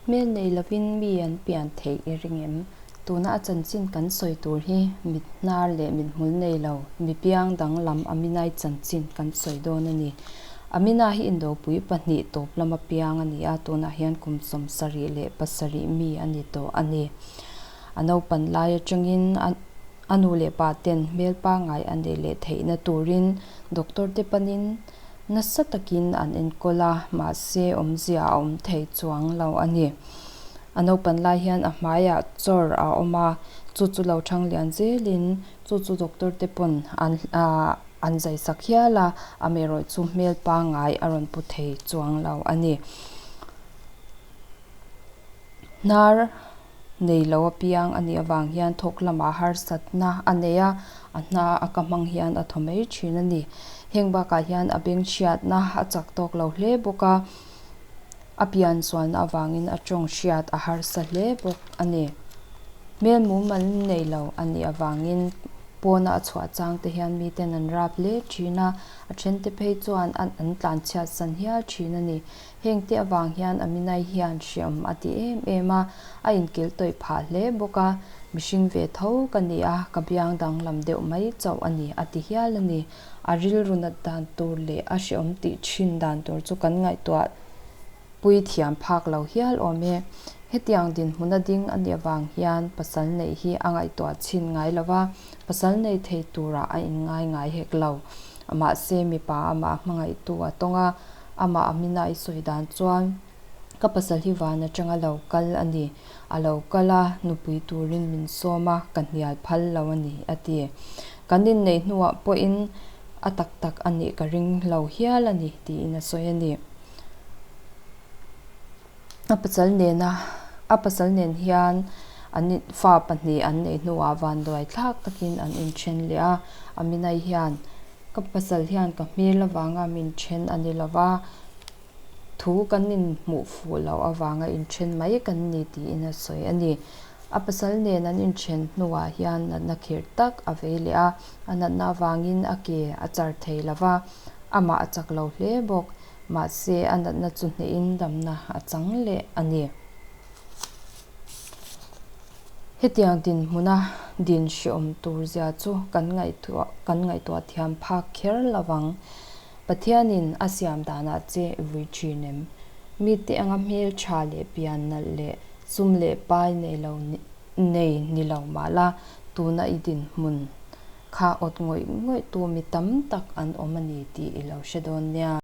Hmel nei lovin mi an pian theih i ring em? Tuna a chanchin kan sawi tur hi mit hnar leh mit hmul nei lo, mi piang danglam Aminai chanchin kan sawi dawn a ni. Amina hi indopui pahnih tawp lama piang a ni a, tunah hian kum 77 mi a ni tawh a ni. A naupan lai atangin a nu leh pa ten hmel pangngai a neih leh theihna turin doctor te panin Nasa takin an enkawl a, mahse awmzia a awm thei chuang lo a ni. A naupan lai hian a hmaiah chawr a awm a, chu chu lo thang lian zelin chu chu doctor te pawn an an zai sak hial a, amaherawh chu hmel pangngai a rawn pu thei chuang lo a ni. Hnar nei lo apiang a nih avang hian thawk lamah harsatna a nei a, a hna a ka hmang hian a thaw mai thin a ni. Heng bakah hian a beng hriatna a chak tawk lo hle bawk a, a pian sualna avangin a tawng hriat a harsa hle bawk a ni. Hmel mumal nei lo a nih avangin pawna a chhuah chang te hian miten an rap hle thin a, a thente phei chuan an an tlanchhiat san hial thin a ni. Heng te avang hian Aminai hian hriam a ti em em a, a inkil tawih phah hle bawk a, mihring ve tho ka ni a, ka biang danglam deuh mai chauh a ni a ti hial a ni. A rilru nat dan tur leh a hriawm tih thin dan tur chu kan ngaihtuah pui thiam phak lo hial awm e. Hetiang dinhmuna ding a nih avang hian pasal neih hi a ngaihtuah chhin ngai lo va, pasal nei thei turah a inngai ngai hek lo. Mahse mipa amah hmangaihtu a tawng a, Amah Amina i sawi dan chuan, Ka pasal hi van atanga lo kal a ni. A lo kal a, nupui turin min sawm a, ka hnial phal lo a ni, a ti. Kan inneih hnuah pawhin a tak tak a nih ka ring lo hial a ni, tiin a sawi a ni. A pasal nena a pasal nen hian an fa pahnih an neih hnuah vanduai thlak takin an inthen leh a, Aminai hian Ka pasal hian ka hmel avanga min then a ni lova, thu kan inhmuh fuh loh avanga inthen mai kan ni tiin a sawi a ni. A pasal nen an inthen hnuah hian natna khirh tak a vei leh a, a natna avangin a ke a char thei lova, amah a chak lo hle bawk. Mahse, a natna chu hnehin damna a chang leh a ni. Hetiang dinhmuna din hreawm tur zia chu kan ngaihtuah kan ngaihtuah thiam phak kher lo vang. Pathianin a siam danah che i vui thin em? Mite anga hmel tha leh pian nalh leh sum leh pai nei lo nei ni lo mah la, tuna i dinhmun kha awt ngawih ngawih tu mi tam tak an awm a ni tih i lo hre dawn nia.